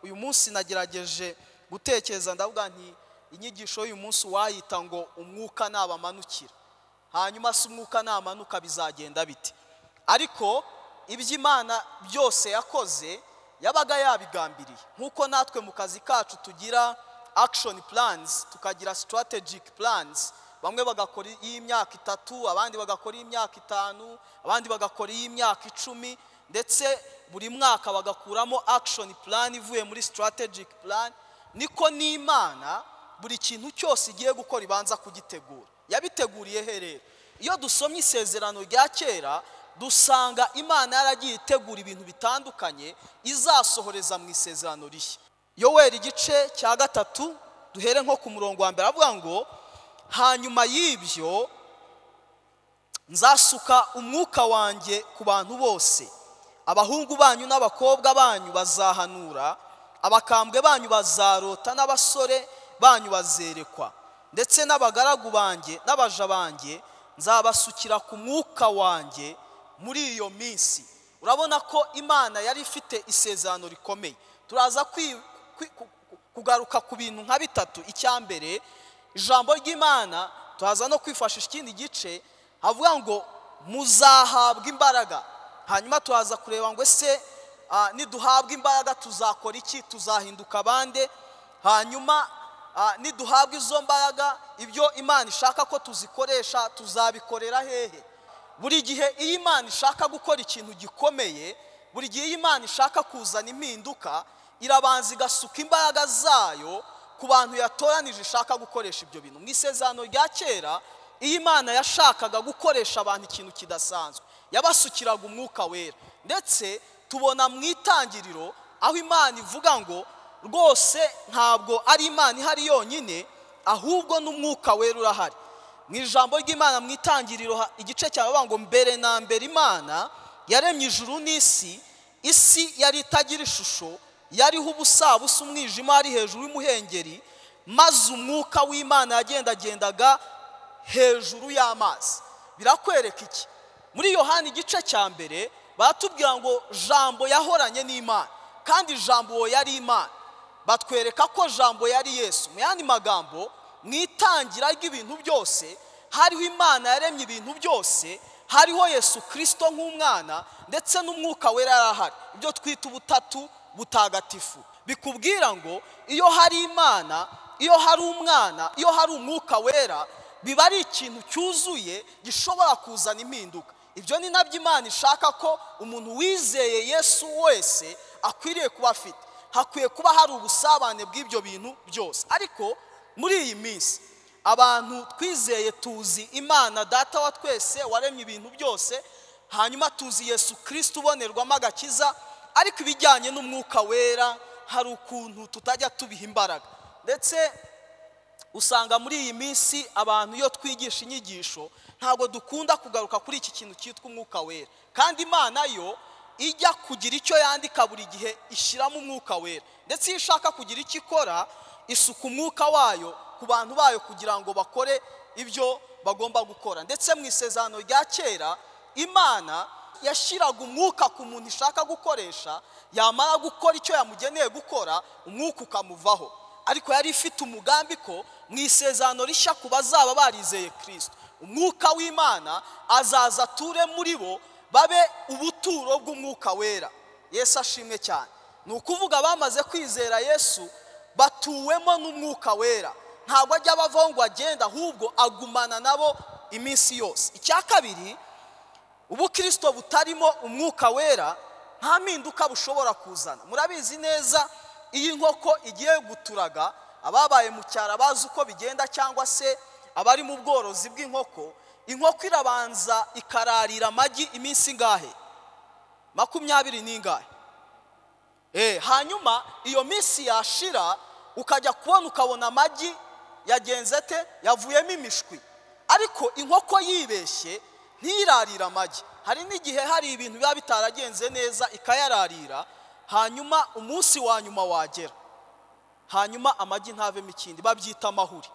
Uyu munsi nagerageje gutekereza, ndavuga nti inyigisho y'uyu munsi wayita ngo umwuka nabamanukira. Hanyuma se umwuka namanuka bizagenda bite? Ariko iby'Imana byose yakoze yabaga yabigambiriye. Nkuko natwe mu kazi kacu tugira action plans, tukagira strategic plans, bamwe bagakora iy'imyaka 3, abandi bagakora iy'imyaka 5, abandi bagakora iy'imyaka 10, ndetse buri mwaka bagakuramo action plan ivuye muri strategic plan. Niko n'Imana buri kintu cyose igiye gukora ibanza kugitegura. Yabiteguriye he rero? Iyo dusomye isezerano rya kera dusanga Imana yaragiye itegura ibintu bitandukanye izasohoreza mu isezerano rishya. Yoweri igice cya 3 duhere nko ku murongo wa mbere, avuga ngo hanyuma y'ibyo nzasuka umwuka wanjye ku bantu bose, abahungu banyu n'abakobwa banyu bazahanura, abakambwe banyu bazarota, n'abasore banyu bazerekwa, ndetse n'abagaragu banjye n'abaja banjye nzabasukira ku mwuka wanjye muri iyo minsi. Urabona ko Imana yari ifite isezerano rikomeye. Turaza kugaruka ku bintu nka bitatu. Icya mbere, ijambo ry'Imana, turaza no kwifashisha ikindi gice havuga ngo muzahabwa imbaraga. Hanyuma turaza kureba ngo ese niduhabwa imbaraga tuzakora iki, tuzahinduka bande? Hanyuma niduhabwa izo mbaraga, ibyo Imana ishaka ko tuzikoresha tuzabikorera hehe? Buri gihe iyo Imana ishaka gukora ikintu gikomeye, buri gihe iyo Imana ishaka kuzana impinduka, irabanza igasuka imbaraga zayo ku bantu yatoranije ishaka gukoresha ibyo bintu. Mu isezerano rya kera, iyo Imana yashakaga gukoresha abantu ikintu kidasanzwe, yabasukiraga umwuka wera. Ndetse tubona mu itangiriro aho Imana ivuga ngo rwose ntabwo ari Imana ihari yonyine, ahubwo n'umwuka wera urahari. Mu ijambo ry'Imana mu itangiriro igice cya bavuga ngo mbere na mbere Imana yaremye ijuru n'isi, isi yari itagira ishusho, yariho ubusabusa, umwijima ari hejuru y'umuhengeri, maze umwuka w'Imana yagendagendaga hejuru y'amazi. Birakwereka iki? Muri Yohana igice cya mbere baratubwira ngo Jambo yahoranye n'Imana, kandi Jambo yari Imana. Batwereka ko Jambo yari Yesu. Mu yandi magambo, mu itangira ry'ibintu byose hariho Imana yaremye ibintu byose, hariho Yesu Kristo nk'umwana, ndetse n'umwuka wera yarahari. Ibyo twita ubutatu butagatifu. Bikubwira ngo iyo hari Imana, iyo hari umwana, iyo hari umwuka wera, biba ari ikintu cyuzuye gishobora kuzana impinduka. Ibyo ni nabyo Imana ishaka ko umuntu wizeye Yesu wese akwiriye kuba afite. Hakwiye kuba hari ubusabane bw'ibyo bintu byose. Ariko muri iyi minsi abantu twizeye tuzi Imana Data wa twese waremye ibintu byose, hanyuma tuzi Yesu Kristo ubonerwamo agakiza, ariko ibijyanye n'umwuka wera hari ukuntu tutajya tubiha imbaraga. Ndetse usanga muri iyi minsi abantu iyo twigisha inyigisho ntabwo dukunda kugaruka kuri iki kintu cyitwa umwuka wera. Kandi Imana yo ijya kugira icyo yandika buri gihe ishyiramo umwuka wera. Ndetse iyo ishaka kugira icyo ikora isuka umwuka wayo ku bantu bayo kugira ngo bakore ibyo bagomba gukora. Ndetse mu isezerano rya kera Imana yashyiraga umwuka ku muntu ishaka gukoresha, yamara gukora icyo yamugeneye gukora umwuka ukamuvaho. Ariko yari ifite umugambi ko mu isezerano rishya ku bazaba barizeye Kristo, umwuka w'Imana azaza ature muri bo, babe ubuturo bw'umwuka wera. Yesu ashimwe cyane. Ni ukuvuga bamaze kwizera Yesu batuwemo n'umwuka wera. Ntabwo ajya abavaho ngo agende, ahubwo agumana nabo iminsi yose. Icya kabiri, ubukristo butarimo umwuka wera nta mpinduka bushobora kuzana. Murabizi neza iyo inkoko igiye guturaga, ababaye mu cyaro bazi uko bigenda, cyangwa se abari mu bworozi bw'inkoko, inkoko irabanza ikararira amagi iminsi ingahe? 20 n'ingahe? Hanyuma iyo minsi yashira ukajya kubona ukabona amagi yagenze te, yavuyemo imishwi. Ariko inkoko yibeshye ntirarira amagi. Hari n'igihe hari ibintu biba bitaragenze neza ikayararira, hanyuma umunsi wa nyuma wagera, hanyuma amagi ntavemo ikindi, babyita amahuri.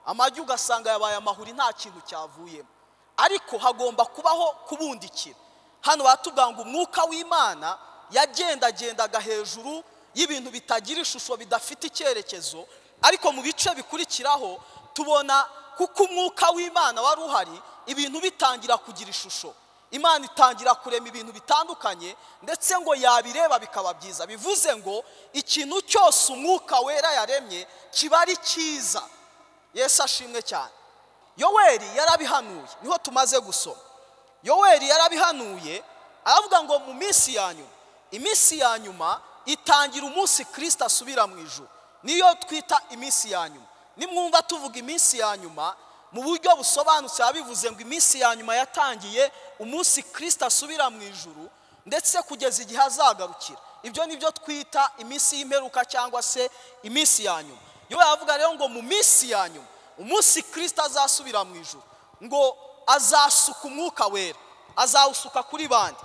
Amagi ugasanga yabaye amahuri nta kintu cyavuyemo. Ariko hagomba kubaho kubundikira. Hano batubwira ngo umwuka w'Imana yagendagendaga hejuru y'ibintu bitagira ishusho, bidafite icyerekezo. Ariko mu bice bikurikiraho tubona kuko umwuka w'Imana wari uhari, ibintu bitangira kugira ishusho. Imana itangira kurema ibintu bitandukanye, ndetse ngo yabireba bikaba byiza. Bivuze ngo ikintu cyose umwuka wera yaremye kiba ari cyiza. Yesu ashimwe cyane. Yoweri yarabihanuye, niho tumaze gusoma. Yoweri yarabihanuye aravuga ngo mu minsi ya nyuma, iminsi ya nyuma itangira umunsi Kristo asubira mu ijuru, niyo twita iminsi ya nyuma. Nimwumva tuvuga iminsi ya nyuma mu buryo busobanutse, yabivuze ngo iminsi ya nyuma yatangiye umunsi Kristo asubira mu ijuru ndetse kugeza igihe azagarukira. Ibyo nibyo twita iminsi y'imperuka cyangwa se iminsi ya nyuma. Yo yavuga rero ngo mu minsi ya nyuma, umunsi Kristo azasubira mu ijuru, ngo azasuka umwuka wera. Azawusuka kuri bande?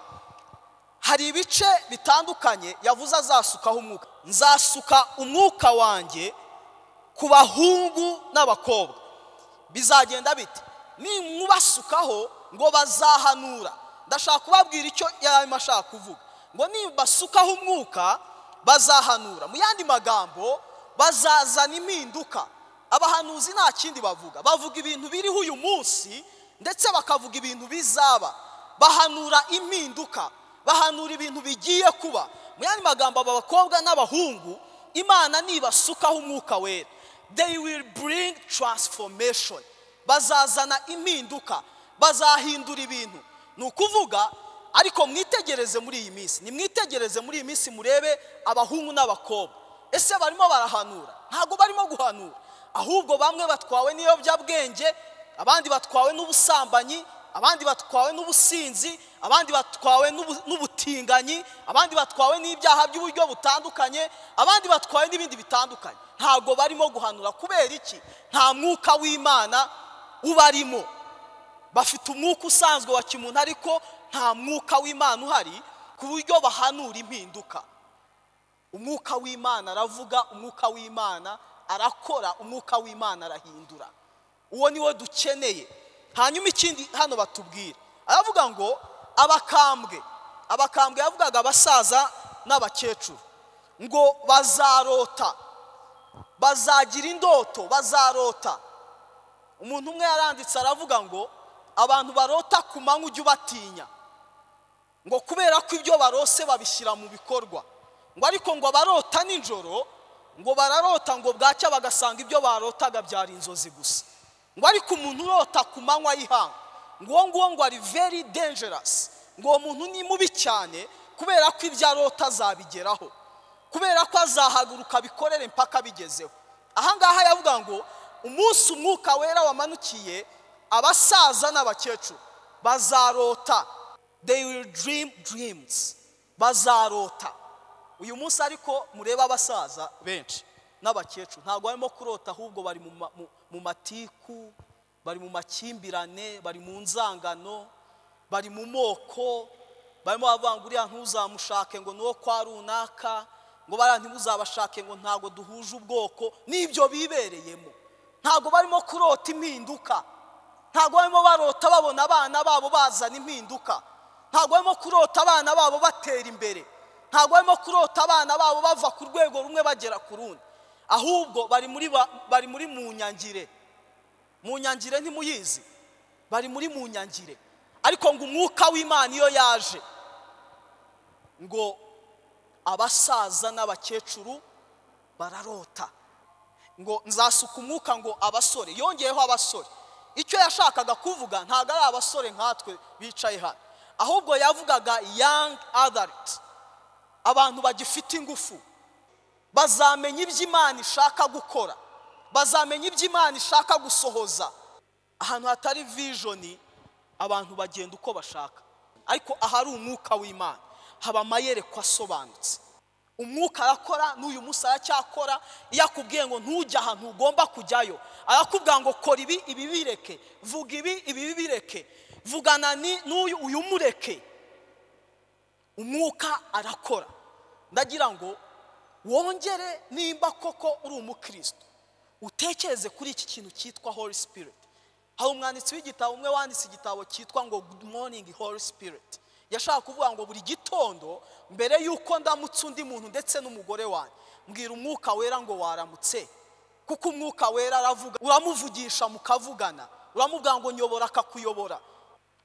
Hari ibice bitandukanye yavuze azasukaho umwuka. Nzasuka umwuka wanjye ku bahungu n'abakobwa. Bizagenda bite? Nimubasukaho ngo bazahanura. Ndashaka kubabwira icyo yarimo ashaka kuvuga. Ngo nibasukaho umwuka bazahanura. Mu yandi magambo bazazana impinduka. Abahanuzi nta kindi bavuga, bavuga ibintu biriho uyu munsi ndetse bakavuga ibintu bizaba. Bahanura impinduka, bahanura ibintu bigiye kuba. Mu yandi magambo aba bakobwa n'abahungu Imana nibasukaho umwuka wera, they will bring transformation. Bazazana impinduka, bazahindura ibintu. Ni ukuvuga, ariko mwitegereze muri iyi minsi, nimwitegereze muri iyi minsi murebe abahungu n'abakobwa. Ese barimo barahanura? Ntabwo barimo guhanura. Ahubwo bamwe batwawe n'ibiyobyabwenge, abandi batwawe n'ubusambanyi, abandi batwawe n'ubusinzi, abandi batwawe n'ubutinganyi, abandi batwawe n'ibyaha by'uburyo butandukanye, abandi batwawe n'ibindi bitandukanye. Ntabwo barimo guhanura. Kubera iki? Nta mwuka w'Imana ubarimo. Bafite umwuka usanzwe wa kimuntu, ariko nta mwuka w'Imana uhari ku buryo bahanura impinduka. Umwuka w'Imana aravuga, umwuka w'Imana arakora, umwuka w'Imana arahindura. Uwo niwo dukeneye. Hanyuma ikindi hano batubwira, aravuga ngo abakambwe, abakambwe yavugaga abasaza n'abakecuru, ngo bazarota, bazagira indoto, bazarota. Umuntu umwe yaranditse aravuga ngo abantu barota ku manywa ujye ubatinya, ngo kubera ko ibyo barose babishyira mu bikorwa. Ngo ariko ngo abarota nijoro ngo bararota ngo bwacya bagasanga ibyo barotaga byari inzozi gusa. Ngo ariko umuntu urota ku manywa y'ihanga, ngo uwo nguwo ngo ari very dangerous, ngo uwo muntu ni mubi cyane kubera ko ibyo arota azabigeraho, kubera ko azahaguruka bikorere mpaka bigezeho. Aha ngaha yavuga ngo umunsi umwuka wera wamanukiye abasaza n'abakecuru bazarota, they will dream dreams, bazarota. Uyu munsi ariko mureba abasaza benshi n'abakecuru ntabwo barimo kurota, ahubwo bari mu matiku, bari mu makimbirane, bari mu nzangano, bari mu moko, barimo bavuga ngo uriya ntuzamushake ngo nuwo kwa runaka, ngo bariya ntimuzabashake ngo ntabwo duhuje ubwoko. N'ibyo bibereyemo. Ntabwo barimo kurota impinduka, ntabwo barimo barota babona abana babo bazana impinduka, ntabwo barimo kurota abana babo batera imbere, ntabwo barimo kurota abana babo bava ku rwego rumwe bagera ku rundi. Ahubwo bari muri munyangire. Munyangire ntimuyizi, bari muri munyangire. Ariko ngo umwuka w'Imana iyo yaje, ngo abasaza n'abakecuru bararota. Ngo nzasuka umwuka ngo abasore, yongeyeho abasore. Icyo yashakaga kuvuga ntabwo ari abasore nkatwe bicaye hano, ahubwo yavugaga young adult, abantu bagifite ingufu, bazamenya ibyo Imana ishaka gukora, bazamenya ibyo Imana ishaka gusohoza. Ahantu hatari vision abantu bagenda uko bashaka, ariko ahari umwuka w'Imana haba amayerekwa asobanutse. Umwuka arakora, n'uyu munsi aracyakora. Iyo akubwiye ngo ntujye ahantu ugomba kujyayo, arakubwira ngo kora ibi, ibi bireke, vuga ibi, ibi bireke, vugana n'uyu, uyu mureke. Umwuka arakora. Ndagira ngo wongere, nimba koko uri umukristo, utekereze kuri iki kintu cyitwa Holy Spirit. Hari umwanditsi w'igitabo umwe wanditse igitabo cyitwa ngo Good Morning Holy Spirit. Yashaka kuvuga ngo buri gitondo mbere yuko ndamutse undi muntu ndetse n'umugore wanjye, mbwira Umwuka Wera ngo waramutse, kuko Umwuka Wera aravuga, uramuvugisha mukavugana, uramubwira ngo nyobora akakuyobora.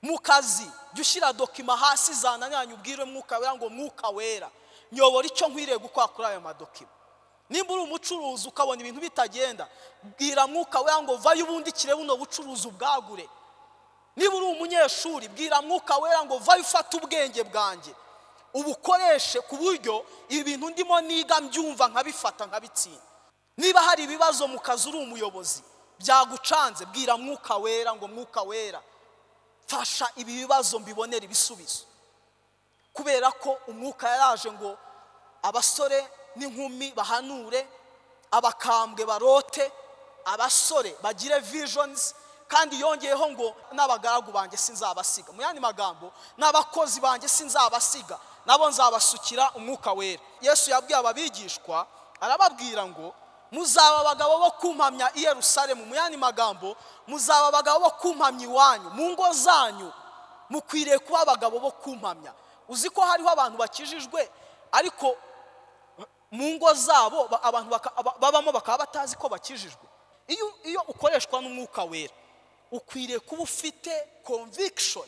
Mu kazi jya ushyira dokima hasi zananiranye, ubwire Umwuka Wera ngo Mwuka Wera nyobora icyo nkwiriye gukora kuri ayo madokima. Nimba uri umucuruzi ukabona ibintu bitagenda, bwira Mwuka Wera ngo vayo ubundikire buno bucuruzi ubwagure. Niba uri umunyeshuri, bwira Mwuka Wera ngo vayo ufate ubwenge bwanjye ubukoreshe ku buryo ibintu ndimo niga mbyumva nkabifata nkabitsinda. Niba hari ibibazo mu kazi uri umuyobozi byagucanze, bwira Mwuka Wera ngo Mwuka Wera fasha ibi bibazo mbibonere ibisubizo. Kubera ko Umwuka yaraje ngo abasore n'inkumi bahanure, abakambwe barote, abasore bagire visions, kandi yongeyeho ngo n'abagaragu banjye sinzabasiga. Mu yandi magambo, n'abakozi banjye sinzabasiga, nabo nzabasukira Umwuka Wera. Yesu yabwiye ababigishwa arababwira ngo muzaba abagabo bo kumpamya i Yerusalemu. Mu yandi magambo, muzaba abagabo bo kumpamya iwanyu, mu ngo zanyu mukwiriye kuba abagabo bo kumpamya. Uzi ko hariho abantu bakijijwe ariko mu ngo zabo abantu babamo bakaba batazi ko bakijijwe. Iyo ukoreshwa n'Umwuka Wera ukwiriye kuba ufite conviction.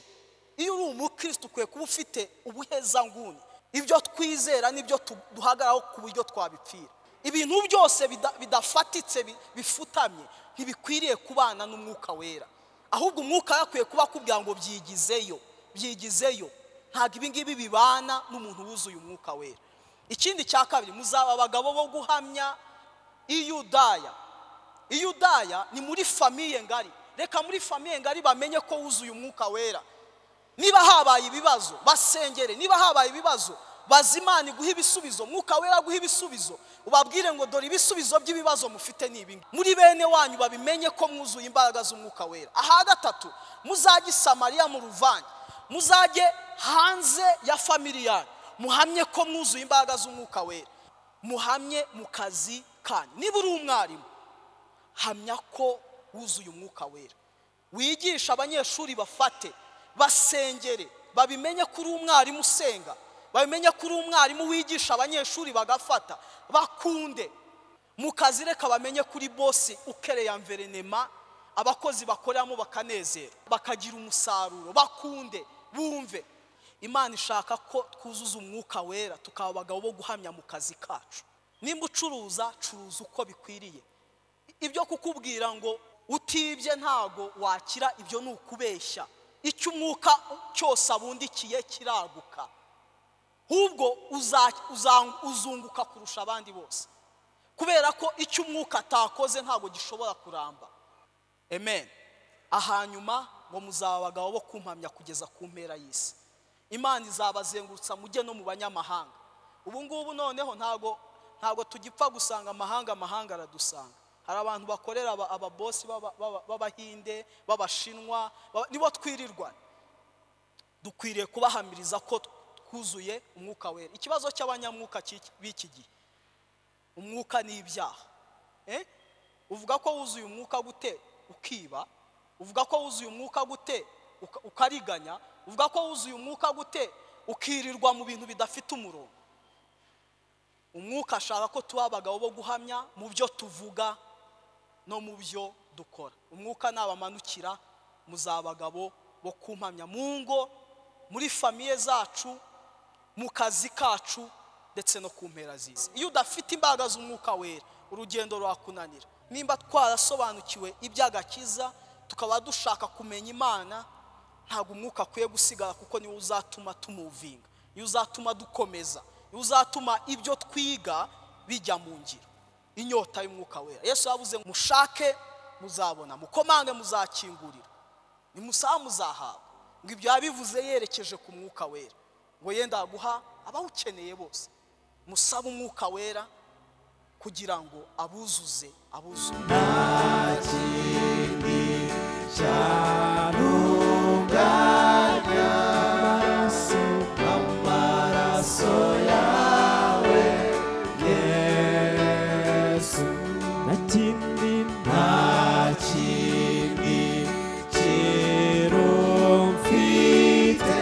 Iyo uri umukristo ukwiye kuba ufite ubuhezanguni, ibyo twizera n'ibyo duhagararaho ku buryo twabipfira. Ibintu byose bidafatitse bifutamye ntibikwiriye kubana n'Umwuka Wera, ahubwo Umwuka yakwiye kuba akubwira ngo byigizeyo, byigizeyo. Ntabwo ibi ngibi bibana n'umuntu wuzuye Umwuka Wera. Ikindi cya kabiri, muzaba abagabo bo guhamya i Yudaya. I Yudaya ni muri famille ngari. Reka muri famille ngari bamenye ko wuzuye Umwuka Wera. Niba habaye ibibazo basengere, niba habaye ibibazo bazimana guha ibisubizo, Mwuka Wera guha ibisubizo, ubabwire ngo dore ibisubizo by'ibibazo mufite ni ibi. Muri bene wanyu babimenye ko mwuzuye imbaraga z'Umwuka Wera. Aha gatatu, muzajye Samariya mu ruvange, muzajye hanze ya family yanyu, muhamye ko mwuzuye imbaraga z'Umwuka Wera. Muhamye mu kazi kanyu. Niba uri umwarimu, hamya ko wuzuye Umwuka Wera. Wigisha abanyeshuri bafate, basengere, babimenye ko uri umwarimu usenga, babimenye ko uri umwarimu wigisha abanyeshuri bagafata, bakunde. Mu kazi reka bamenye kuri bosi ukereya environnement, abakozi bakoreramo bakanezera, bakagira umusaruro, bakunde, bumve. Imana ishaka ko twuzuza Umwuka Wera tukaba abagabo bo guhamya mu kazi kacu. Nimba ucuruza, curuza uko bikwiriye. Ibyo kukubwira ngo utibye ntago wakira, ibyo ni ukubeshya. Icyo Umwuka cyose abundikiye kiraguka, ahubwo uzunguka kurusha abandi bose, kubera ko icyo Umwuka atakoze ntago gishobora kuramba. Amen. Ahanyuma ngo muzaba abagabo bo kumpamya kugeza ku mpera y'isi. Imana izabazengurutsa mujye no mu banyamahanga. Ubu ngubu noneho ntago tugipfa gusanga amahanga, amahanga aradusanga. Hari abantu bakorera ababosi b'Abahinde, b'Abashinwa, nibo twirirwa. Dukwiriye kubahamiriza ko twuzuye Umwuka Wera. Ikibazo cy'abanyamwuka b'iki gihe, umwuka ni ibyaha. Uvuga ko wuzuye Umwuka gute ukiba? Uvuga ko wuzuye Umwuka gute ukariganya? Uvuga ko wuzuye Umwuka gute ukirirwa mu bintu bidafite umurongo? Umwuka ashaka ko tuba abagabo bo guhamya mu byo tuvuga no mu byo dukora. Umwuka nabamanukira muzaba abagabo bo kumpamya mu ngo, muri famille zacu, mu kazi kacu, ndetse no ku mpera z'isi. Iyo udafite imbaraga z'Umwuka Wera, urugendo rwakunanira. Nimba twarasobanukiwe iby'agakiza, tukaba dushaka kumenya Imana, ntabwo Umwuka akwiye gusigara, kuko niwe uzatuma tumuvinga, niwe uzatuma dukomeza, niwe uzatuma ibyo twiga bijya mu ngiro. Inyota y'Umwuka Wera. Yesu yavuze mushake muzabona, mukomange muzakingurira, nimusaba muzahabwa. Ngo ibyo yabivuze yerekeje ku Mwuka Wera, ngo yenda guha abawukeneye bose. Musaba Umwuka Wera kugira ngo abuzuze, abuzuze. Amaraso yawe Yesu, nta kindi kintu mfite,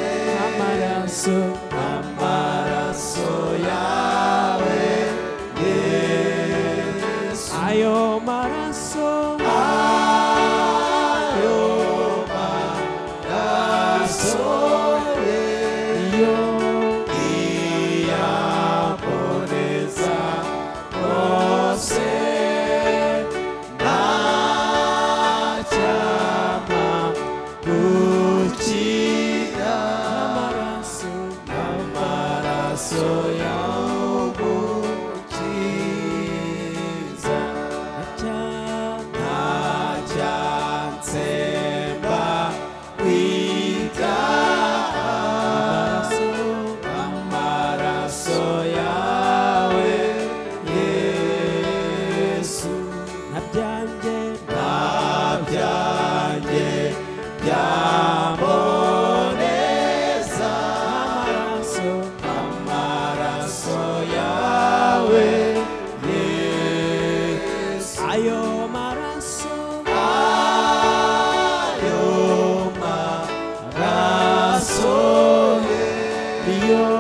Niyo